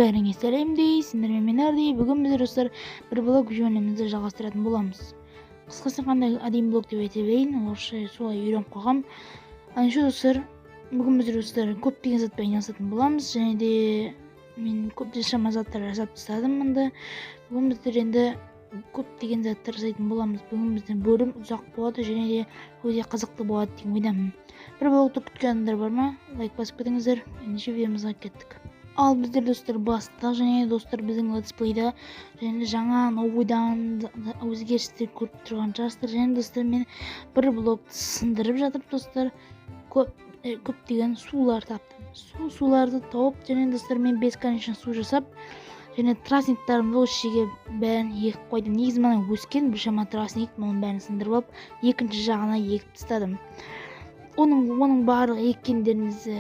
Бәріңе сәлем дейсіңдер, мен Арди. Бүгін біз, достар, бір блог жөнімізді жалғастыратын боламыз. Қысқасы, қандай әдемі блог деп айта берейін, орысша солай үйреніп қойғам. Ал еще, достар, бүгін біз, достар, көптеген затпен айналысатын боламыз және де мен көп шама заттар жасап тастадым мында. Бүгін біздер енді көптеген заттар жасайтын боламыз. Бүгін біздің бөлім ұзақ болады және де өте қызықты болады деген ойдамын. Бір блогты күткен адамдар бар ма? Лайк басып кетіңіздер. Ендеше видеомызға кеттік. Ал біздер, достар, бастық және, достар, біздің летсплейда және жаңа новыйдан өзгерістер көріп тұрған шығарсыздар. Және, достар, мен бір блокты сындырып жатып, достар, көптеген сулар таптым. Суларды тауып және, достар, мен бесконечно су жасап және тростниктарымды осы жерге бәрін егіп қойдым. Негізі мына өскен біршама тростник, оның бәрін сындырып алып, екінші жағына егіп тастадым. Оның барлық еккендеріңізді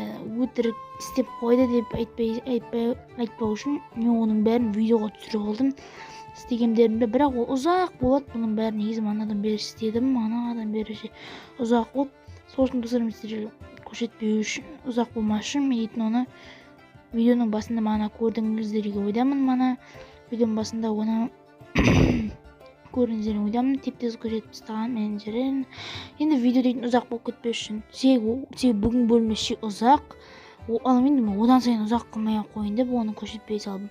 өтірік істеп қойды деп айтпау үшін мен оның бәрін видеоға түсіріп алдым істегендерімді. Бірақ ол ұзақ болады, бұның бәрін негізі манадан бері істедім, манадан бері ұзақ болды. Сол үшін, достар, мен сіздерге көрсетпеу үшін, ұзақ болмас үшін мен дейтін оны видеоның басында мана көрдіңіздер деген ойдамын. Мана видеоның басында оны көрдіңіздер деген ойдамын. Теп-тез көрсетіп тастаған мен жерін. Енді видео дейтін ұзақ болып кетпес үшін, себебі бүгін бөлім вообще ұзақ. Ал енді мен одан сайын ұзақ қылмай ақ қояйын деп оны көрсетпей салдым.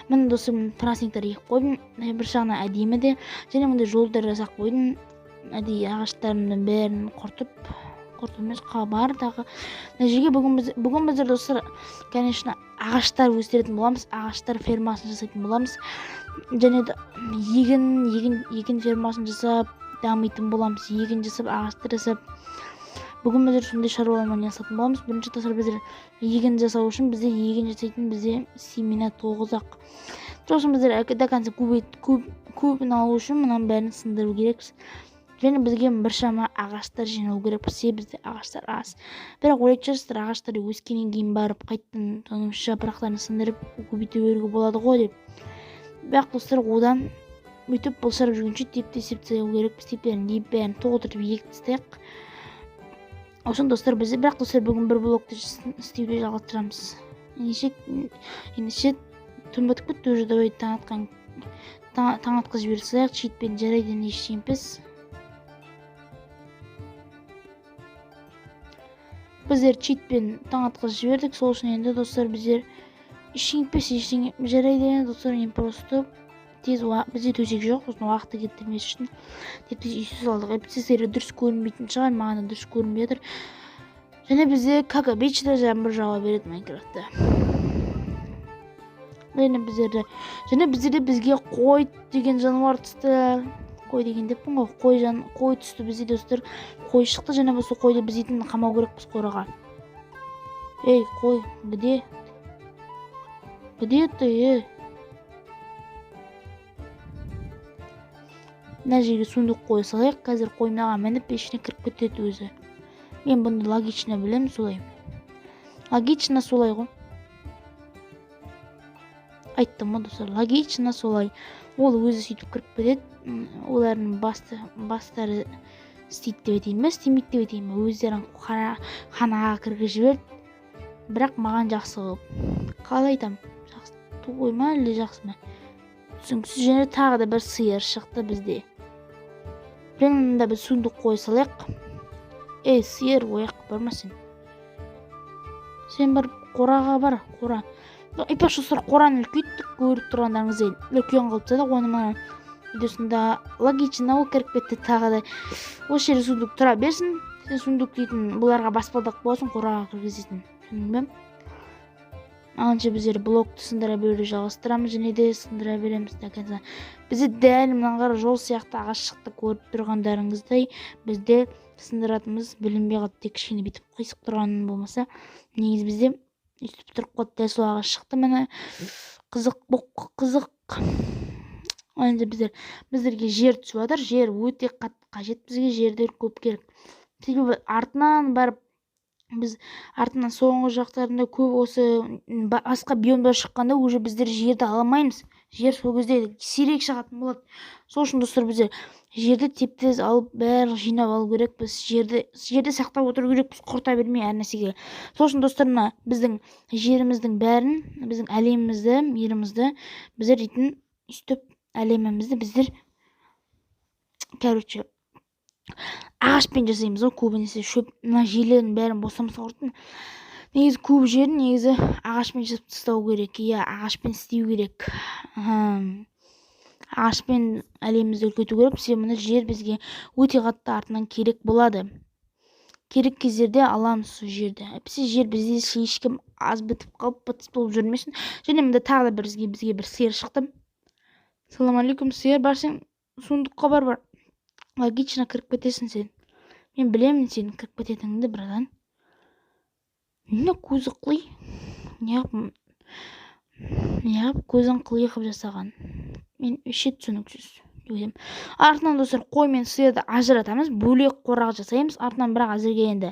Міне, достар, мен тростниктер егіп қойдым. Бір жағынан әдемі де. Және мындай жолдар жасап қойдым. Әдейі ағаштарымның бәрін құртып, құртып емес, бар тағы. Мына жерге бүгін біздер, достар, конечно, ағаштар өсіретін боламыз, ағаштар фермасын жасайтын боламыз. Және де егін фермасын жасап дамитын боламыз, егін жасап, ағаштар жасап. Бүгін біздер сондай шаруалармен айналысатын боламыз. Бірінші, достар, біздер егін жасау үшін бізде егін жасайтын бізде семена 9 ақ. Сосын біздер до конца көбін алу үшін мынаның бәрін сындыру керекпіз. Және бізге біршама ағаштар жинау керек, себебі бізде ағаштар аз. Бірақ ойлайтын шығарсыздар, ағаштар өскеннен кейін барып қайтадан соның жапырақтарын сындырып көбейте беруге болады ғой деп. Бірақ, достар, одан өйтіп былшарып жүргенше теп-тез істеп тастау керекпіз. Теп бәрін егіп, бәрін толтырып егіп тастайық. Сосын, достар, біз, бірақ, достар, бүгін бір блокты істеуді жалғастырамыз. Ендеше түн батып кетті уже, давай таң атқызып жібере салайық. Читпен жарайды, енді ештеңе етпес. Біздер читпен таң атқызып жібердік, сол үшін енді, достар, біздер ештеңе етпес, ештеңе жарайды енді, достар, мен просто тез бізде төсек жоқ, сосын уақытты кетірмес үшін тез тез үй салдық. Әйтпесе сіздерге дұрыс көрінбейтін шығар, маған да дұрыс көрінбей жатыр. Және бізде, как обычно, жаңбыр жауа береді Майнкрафтта. Және біздерде бізге қой деген жануар түсті. Қой деген деппін ғой, қой түсті бізде, достар, қой шықты. Және осы қойды біз дейтін қамау керекпіз қораға. Ей, қой, где? Где ты, ей? Мына жерге сундук қоя салайық. Қазір қой мынаған мініп ішіне кіріп кетеді өзі. Мен бұны логично білемін, солай. Логично солай ғой. Айттым ғой, достар, логично солай. Ол өзі сөйтіп кіріп кетеді. Олардың бастары істейді деп айтайын ба, істемейді деп айтайын ба, өздерін ханаға кіргізіп жіберді. Бірақ маған жақсы қылып. Қалай айтамын? Жақсы той ма, әлде жақсы ма? Түсініксіз. Және тағы да бір сиыр шықты бізде. Және мында бір сундук қоя салайық. Ей, сиыр, ояққа барма сен. Сен бір қораға бар, қора. Айтпақшы, достар, қораны үлкейттік, көріп тұрғандарыңыздай үлкен қылып тастадық. Оны мына видеосында логично ол кіріп кетті тағы да. Осы жерде сундук тұра берсін. Сен сундук дейтін бұларға баспалдақ болсын, қораға кіргізетін. Түсіндің бе? Алынша біздер блокты сындыра беруді жалғастырамыз және де сындыра береміз до конца. Бізде дәл мына қара жол сияқты ағаш шықты, көріп тұрғандарыңыздай. Бізде сындыратынымыз білінбей қалды, тек кішкене бүйтіп қисық тұрғаны болмаса, негізі бізде өйтіп тұрып қалды, дәл сол ағаш шықты. Міне, қызық боқ, қызық. Енді біздерге жер түсіп жатыр. Жер өте қатты қажет бізге, жердер көп керек. Себебі артынан барып біз артынан соңғы жақтарында көп осы басқа биомдар шыққанда уже біздер жерді ала алмаймыз. Жер сол кезде сирек шығатын болады. Сол үшін, достар, біздер жерді теп-тез алып, барлық жинап алу керекпіз. Жерді сақтап отыру керекпіз, құрта бермей әр нәрсеге. Сол үшін, достар, мына біздің жеріміздің бәрін, біздің әлемімізді, мирімізді біздер дейтін өйстіп әлемімізді біздер, короче, ағашпен жасаймыз ғой көбінесе. Шөп, мына жерлердің бәрін босамаса құртын. Негізі көп жерін негізі ағашпен жасап тастау керек. Иә, ағашпен істеу керек. Ағашпен әлемімізді үлкейту керек. Себебі мына жер бізге өте қатты артынан керек болады. Керек кездерде аламыз сол жерді. Әйтпесе жер бізде ешкім аз бітіп қалып, бытыс болып жүрмесін. Және мында тағы да бізге бір сиыр шықты. Салам алейкум, сиыр, барсаң сундукқа бар, бар. Логично кіріп кетесің сен. Мен білемін сенің кіріп кететініңді, братан. Не көзі қли? Неғып көзін қли қылып жасаған? Мен вообще түсініксіз деп ойлаймын. Артынан, достар, қой мен сиырды ажыратамыз, бөлек қора жасаймыз. Артынан бірақ әзірге енді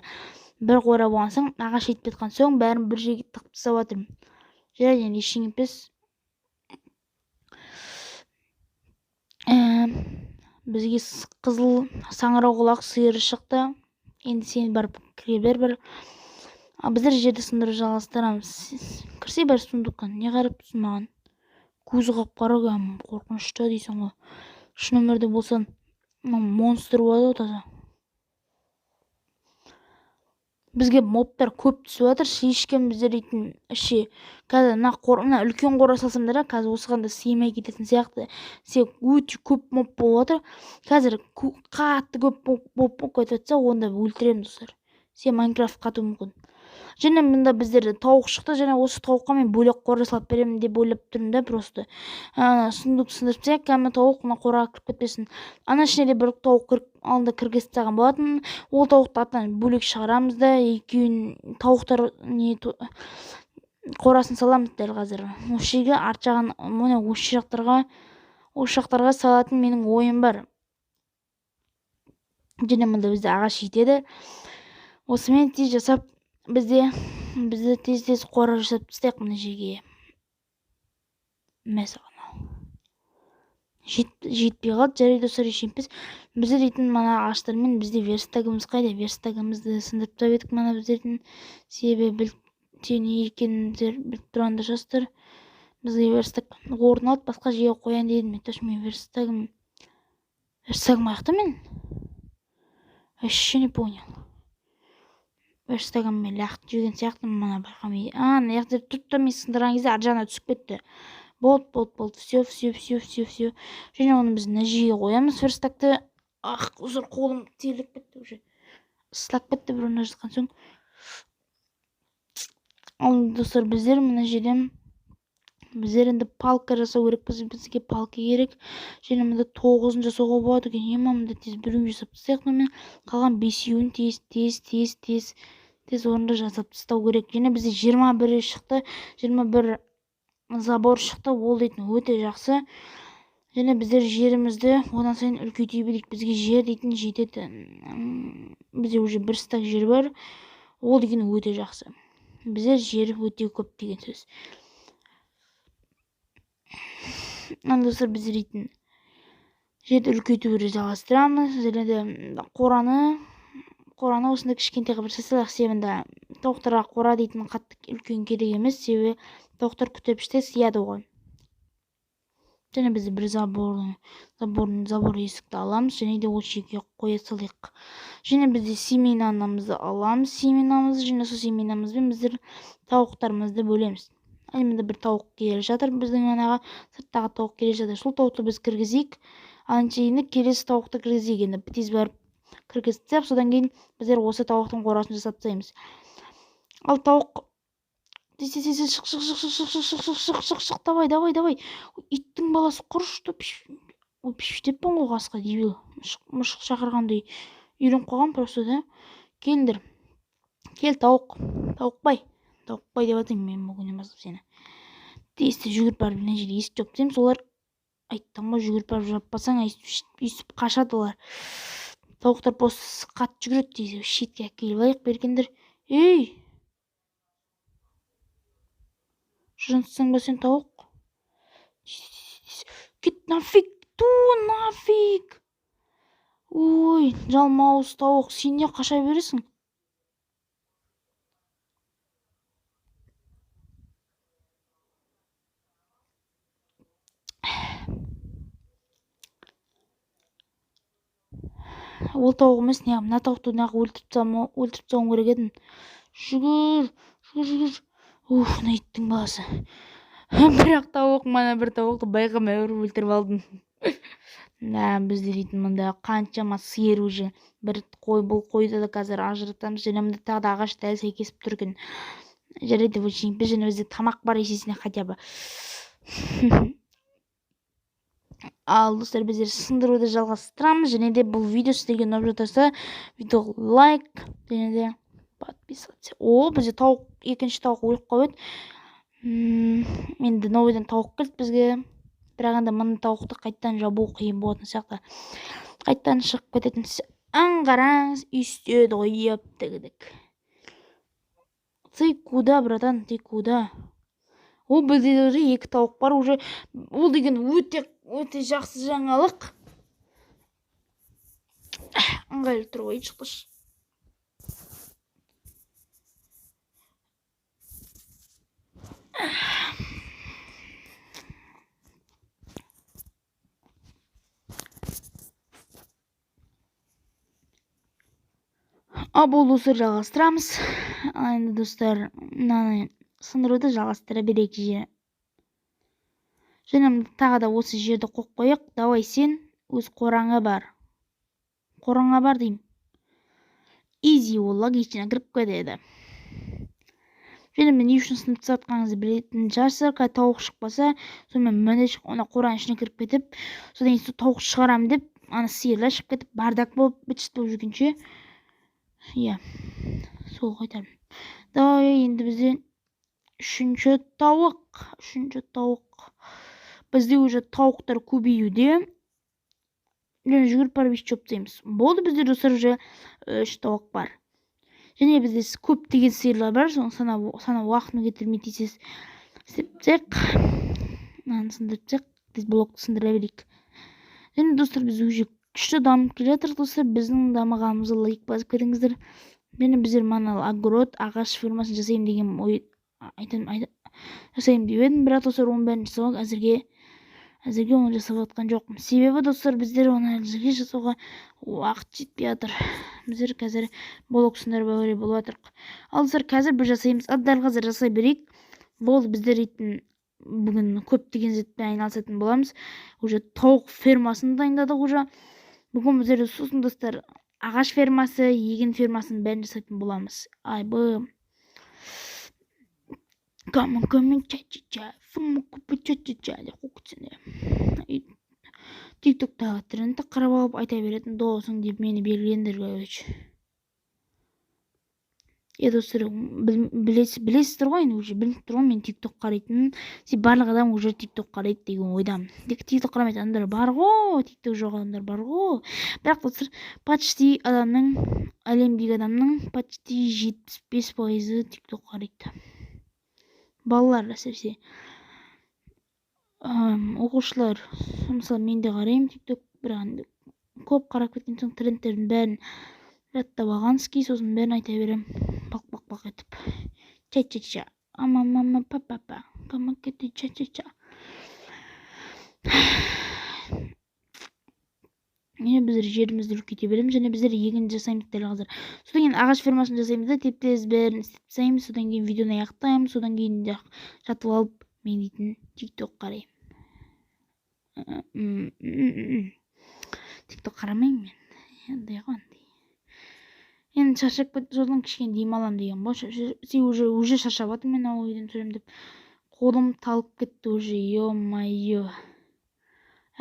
бір қора болған соң, ағаш жетпей жатқан соң бәрін бір жерге тығып тастап жатырмын. Жарайды, енді ештеңе етпес. Бізге қызыл саңырауқұлақ сиыры шықты. Енді сен барып кіре бер бір. Ал біздер жерді сындырып жалғастырамыз. Кірсе бәрі сундукқа. Не қарап тұрсың маған? Көзі қап-қара, кәдімгі қорқынышты дейсің ғой. Шын өмірде болса, монстр болады ғой таза. Бізге мобтар көп түсіп жатыр. Ешкім біздер дейтін ше. Қазір мына үлкен қора салсам да, қазір осыған да сыймай кететін сияқты. Себебі өте көп моб болып жатыр. Қазір қатты көп моб болып кетіп жатса, онда өлтіремін, достар. Себебі Майнкрафт қатуы мүмкін. Және мында біздерде тауық шықты, және осы тауыққа мен бөлек қора салып беремін деп ойлап тұрмын да, просто. Сундук сындырып тастайық, кәдімгі тауық мына қораға кіріп кетпесін. Ана ішіне де бір тауық кіріп, алдында кіргізіп тастаған болатын. Ол тауықты артынан бөлек шығарамыз да, екеуін тауықтар не қорасын саламыз дәл қазір. Осы жерге арт жағын, міне осы жақтарға салатын менің ойым бар. Және мында бізде ағаш жетеді. Осымен тез жасап, бізде тез-тез қора жасап тастайық мына жерге. Мә саған. Жетпей қалды, жарайды, достар, ештеңе етпес. Бізде дейтін мына ағаштармен бізде верстагымыз қайда? Верстагымызды сындырып тастап едік мына біздердің. Себебі білте не екенін біліп тұрғандар жастар. Бізге верстак орын алды, басқа жерге қояйын дедім. Мен точно мен верстагым қаяқта мен? Вообще не понял. Верстагым мен лақтырып жіберген сияқтымын, мына байқамай. А, мына жақта тұрып та мен сындырған кезде ар жағына түсіп кетті. Болды, болды, болды. Все, все, все, все, все. Және оны біз мына жерге қоямыз верстакты. Ах, достар, қолым терлеп кетті уже. Ысылап кетті бір орында жатқан соң. Ал, достар, біздер мына жерден біздер енді палка жасау керекпіз, бізге палка керек. Және мында 9-ын жасауға болады екен. Ема, мында тез біреуін жасап тастайық, мына қалған 5-еуін тез, тез, тез, тез, тез орында жасап тастау керек. Және бізде жиырма бірі шықты, жиырма бір забор шықты, ол дейтін өте жақсы. Және біздер жерімізді одан сайын үлкейте берейік. Бізге жер дейтін жетеді. Бізде уже бір стак жер бар, ол деген өте жақсы. Бізде жер өте көп деген сөз. Ал достар, біздер дейтін жерді үлкейтуді жалғастырамыз. Және де қораны осындай кішкентай қылып жасай салайық. Себебі енді тауықтарға қора дейтін қатты үлкен керек емес, себебі тауықтар күтіп іште сияды ғой. Және біз бір забор есікті аламыз, және де ол жерге қоя салайық. Және бізде семенамызды аламыз, семенамызды, және сол семенамызбен біздер тауықтарымызды бөлеміз. Әне мында бір тауық келе жатыр, біздің анаға сырттағы тауық келе жатыр. Сол тауықты біз кіргізейік. Ал енді келесі тауықты кіргізейік. Енді тез барып кіргізіп тастайық, содан кейін біздер осы тауықтың қорасын жасап тастаймыз. Ал тауық тез, тез, тез, шық, шық, шық, шық, шық, шық, шық, шық, шық, шық, шық, давай, давай, давай. Иттің баласы құрышты, пш, ой, пш деппін ғой қасқа, дебил. Мысық шақырғандай үйреніп қойған просто да. Келіңдер. Кел, тауық. Тауықбай. Тауықбай деп атаймын мен бүгіннен бастап сені. Тез тез жүгіріп барып мына жерге есік жауып тастаймын. Солар айттым ғой, жүгіріп барып жаппасаң, өйстіп қашады олар. Тауықтар просто қатты жүгіреді, тез шетке әкеліп алайық бергендер. Ей! Жынсың ба сен, тауық? Жалмауыз тауық, сен не қаша бересің? Ол тауық емес, не, мына тауықты неғып өлтіріп тастауым керек едім. Жүгір, жүгір, жүгір. Уф, мына иттің баласы. Бірақ тауық, мана бір тауықты байқамай ұрып өлтіріп алдым. Да, бізде дейтін мында қаншама сиыр уже. Бір қой, бұл қойды да қазір ажыратамыз. Және мында тағы да ағаш дәл сәйкесіп тұр екен. Жарайды, бұл жеңіп, және бізде тамақ бар есесіне хотя бы. Ал достар, біздер сындыруды жалғастырамыз. Және де бұл видео сіздерге ұнап жатса, видеоға лайк және де подписаться. О, бізде тауық, екінші тауық өліп қалып еді. Енді новыйдан тауық келді бізге. Бірақ енді мына тауықты қайтадан жабу қиын болатын сияқты. Қайтадан шығып кететін аңғараңыз, үйстеді ғой, ептігідік. Ты куда, братан, ты куда? О, бізде уже екі тауық бар уже. Ол деген өте, өте жақсы жаңалық. Ыңғайлы тұр ғой, шықты. Ал бұл достар жалғастырамыз. Ал енді достар, мынаны сындыруды жалғастыра берейік же. Және тағы да осы жерді қойып қояйық. Давай сен өз қораңа бар. Қораңа бар деймін. Изи, ол логично кіріп кетеді. Және мен не үшін сынып тастатқаныңызды білетін шығарсыздар. Қазір тауық шықпаса, сонымен міне ана қораның ішіне кіріп кетіп, содан кейін сол тауық шығарамын деп, ана сиырлар шығып кетіп, бардак болып, быт-шыт болып жүргенше. Иә, сол қайтарым. Давай енді бізде үшінші тауық, үшінші тауық. Бізде уже тауықтар көбеюде. Және жүгіріп барып еш жауып тастаймыз. Болды, бізде достар уже үш тауық бар. Және бізде көптеген сиырлар бар, соны санап уақытын кетірмей тез-тез істеп тастайық. Мынаны сындырып тастайық, тез блокты сындыра берейік. Және достар, біз уже күшті дамып келе жатырмыз достар. Біздің дамығанымызға лайк басып кетіңіздер. Және біздер мана огород, ағаш фермасын жасаймын деген ой жасаймын деп едім, бірақ достар оның бәрін жасауға әзірге оны жасап жатқан жоқпын. Себебі достар, біздер оны әзірге жасауға уақыт жетпей жатыр. Біздер қазір блок сындырып әуре болып жатырмық. Ал достар, қазір біз жасаймыз. Ал дәл қазір жасай берейік. Болды, біздер дейтін бүгін көптеген затпен айналысатын боламыз. Уже тауық фермасын дайындадық уже. Бүгін біздер сосын достар ағаш фермасы, егін фермасын бәрін жасайтын боламыз. Айбы. Камын, камын, ча-ча-ча, фуму, купу, ча-ча-ча деп қуып кетсең де. Тиктоктағы трендті қарап алып айта беретін досың деп мені белгілендір, короче. Е, достар, білесіздер ғой, енді уже білініп тұр ғой мен тикток қарайтынын. Себебі барлық адам уже тикток қарайды деген ойдамын. Тек тикток қарамайтын адамдар бар ғой, тикток жоқ адамдар бар ғой. Бірақ достар, почти адамның, әлемдегі адамның почти жетпіс бес пайызы тикток қарайды. Балалар әсіресе. Оқушылар, мысалы мен де қараймын тикток, бірақ енді көп қарап кеткен соң трендтердің бәрін жаттап алғанский, сосын бәрін айта беремін. Бақ, бақ, бақ етіп. Ча-ча-ча. Ама, мама, па, па, па. Кама, кеті, ча-ча-ча. Және біздер жерімізді үлкейте береміз, және біздер егін жасаймыз дәл қазір. Содан кейін ағаш фермасын жасаймыз да, теп-тез бәрін істеп тастаймыз. Содан кейін видеоны аяқтаймыз. Содан кейін жатып алып мен дейтін тикток қараймын. Тикток қарамаймын мен. Андай ғой, андай. Енді шаршап кетіп, содан кішкене демаламын деген ғой. Сен уже шаршап жатырмын мен ау үйден түсіремін деп. Қолым талып кетті уже, ё-моё.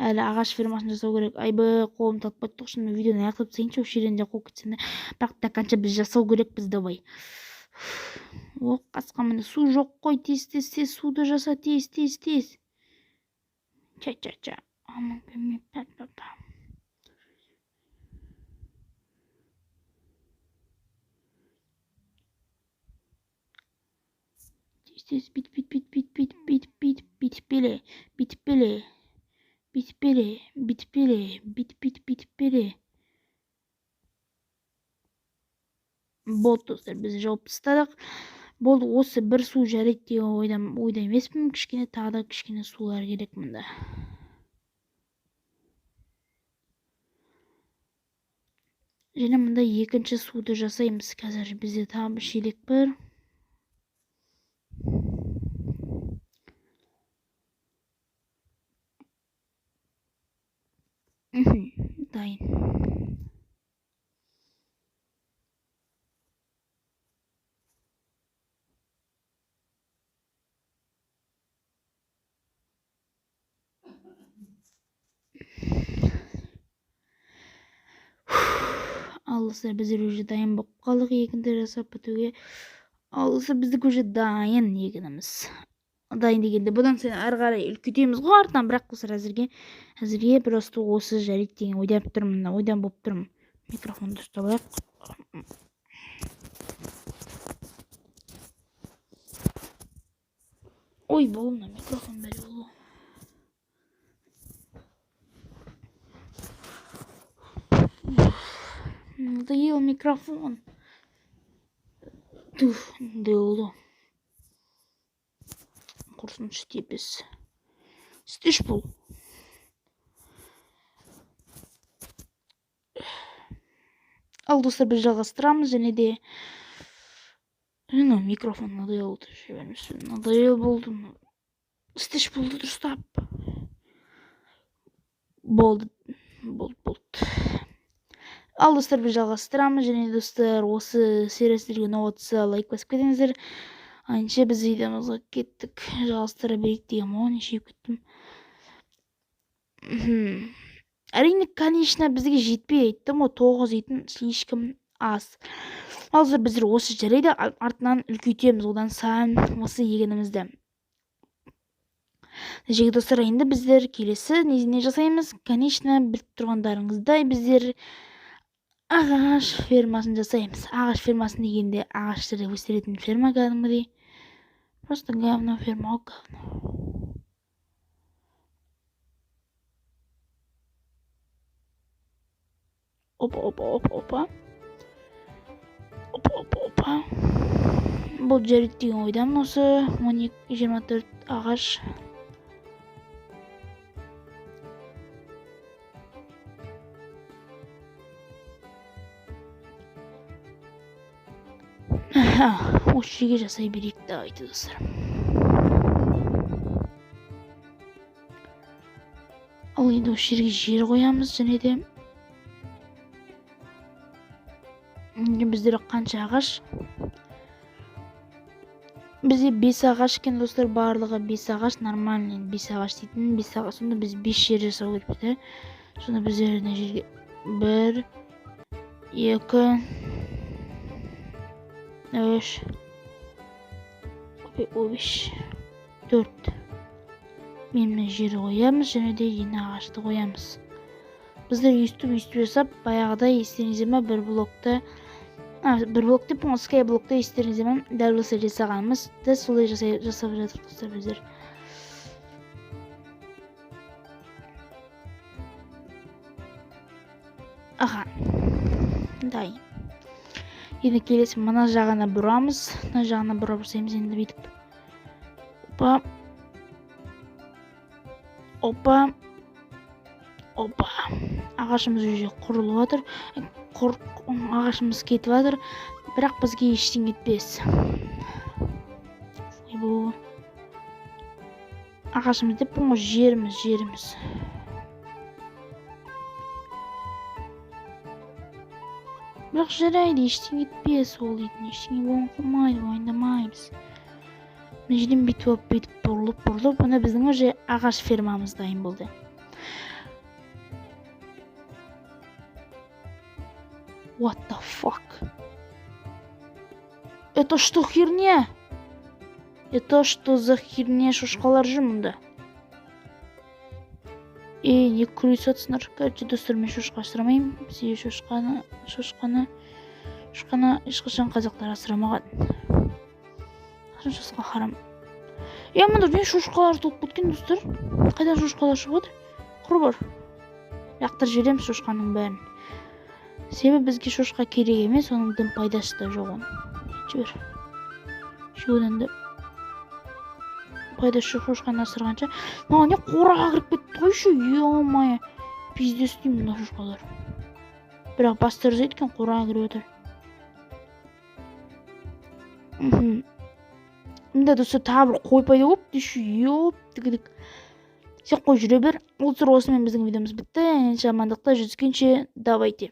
Әлі ағаш фермасын жасау керек. Айбы, қолым талып кетті ғой, шынымен видеоны аяқтап тастайыншы, осы жерден де қуып кетсем де. Бірақ до конца біз жасау керекпіз, давай. О, қасқа міне су жоқ қой, тез, тез, тез суды жаса, тез, тез, тез. Ча-ча-ча. Аман, кәме, па, па, па. Тез, тез, бит, бит, бит, бит, бит, бит, бит, бит, беле, бит, беле. Бит, беле, бит, беле, бит, бит, бит, беле. Болды, достар, біз жауып тастадық. Болды, осы бір су жарайды деген ойда емеспін. Кішкене тағы да кішкене сулар керек мында. Және мында екінші суды жасаймыз. Қазір бізде тағы бір шелек бар. Дайын. Ал достар, біздер уже дайын болып қалдық егінді жасап бітуге. Ал достар, біздікі уже дайын егініміз. Дайын дегенде бұдан сайын ары қарай үлкейтеміз ғой артынан, бірақ достар әзірге просто осы жарайды деген ойдан тұрмын, ойдан болып тұрмын. Микрофонды ұстап алайық. Ой, бұл мына микрофон бәле болды. Надоел микрофон. Туф, надоело. Құрсын істейміз. Істеш бұл. Ал достар, біз жалғастырамыз және де микрофон надоел жіберміз. Надоел болды. Істеш болды дұрыстап. Болды, болды, болды. Ал достар, біз жалғастырамыз және достар, осы серия сіздерге ұнап отырса лайк басып кетіңіздер. Айынша біз видеомызға кеттік. Жалғастыра берейік деген ғой, неше кеттім. Әрине, конечно, бізге жетпей айттым ғой, 9 дейтін слишком аз. Ал достар, біздер осы жарайды, артынан үлкейтеміз одан сайын осы егінімізді. Жеке достар, енді біздер келесі не жасаймыз? Конечно, біліп тұрғандарыңыздай біздер ағаш фермасын жасаймыз. Ағаш фермасын дегенде ағаштарды өсіретін ферма кәдімгідей. Просто говно ферма, говно. Опа, опа, опа, опа. Опа, опа, опа. Бұл жарайды деген ойдамын осы. 12, 24 ағаш. Осы жерге жасай берейік давайте, достар. Ал енді осы жерге жер қоямыз және де біздер қанша ағаш? Бізде 5 ағаш екен, достар, барлығы 5 ағаш, нормальный 5 ағаш дейтін 5 ағаш. Сонда біз 5 жер жасау керекпіз, ә? Сонда біздер мына жерге 1, 2, 3, 5, 4. Мен мына жер қоямыз және де енді ағашты қоямыз. Біздер өйстіп жасап, баяғыда естеріңізде ме, бір блокты, бір блок деп, скай блокты естеріңізде ме, дәл осылай жасағанымыз, дәл солай жасап жатырмыз, достар, біздер. Аха, дайын. Енді келесі мына жағына бұрамыз. Мына жағына бұрап жасаймыз енді бүйтіп. Опа. Опа. Опа. Ағашымыз уже құрылып жатыр. Ағашымыз кетіп жатыр. Бірақ бізге ештеңе етпес. Ойбу. Ағашымыз деп бұл ғой, жеріміз, жеріміз. Бірақ жарайды, ештеңе етпес ол дейтін, ештеңе болмай қалмайды, уайымдамаймыз. Мына жерден бүйтіп алып, бүйтіп бұрылып, бұрылып, мына біздің уже ағаш фермамыз дайын болды. What the fuck? Это что херня? Это что за херня? Шошқалар жүр мұнда. Ей, не күресатсыңдар? Короче, достар, мен шошқа асырамаймын. Себебі шошқаны ешқашан қазақтар асырамаған. Қашан шошқа харам. Е, мында не шошқалар толып кеткен, достар? Қайдан шошқалар шығып отыр? Құр бар. Лақтырып жібереміз шошқаның бәрін. Себебі бізге шошқа керек емес, оның дым пайдасы да жоқ. Оның жібер, одан да пайдасы жоқ шошқаны асырғанша. Маған не, қораға кіріп кетті ғой еще. Ё-моё, пиздец деймін, мына шошқалар бірақ бастары ұзайды екен, қораға кіріп жатыр. Мында, достар, тағы бір қой пайда болыпты еще. Ёп, тігідік, сен қой, жүре бер. Достар, осымен біздің видеомыз бітті. Амандықта жүздескенше, давайте.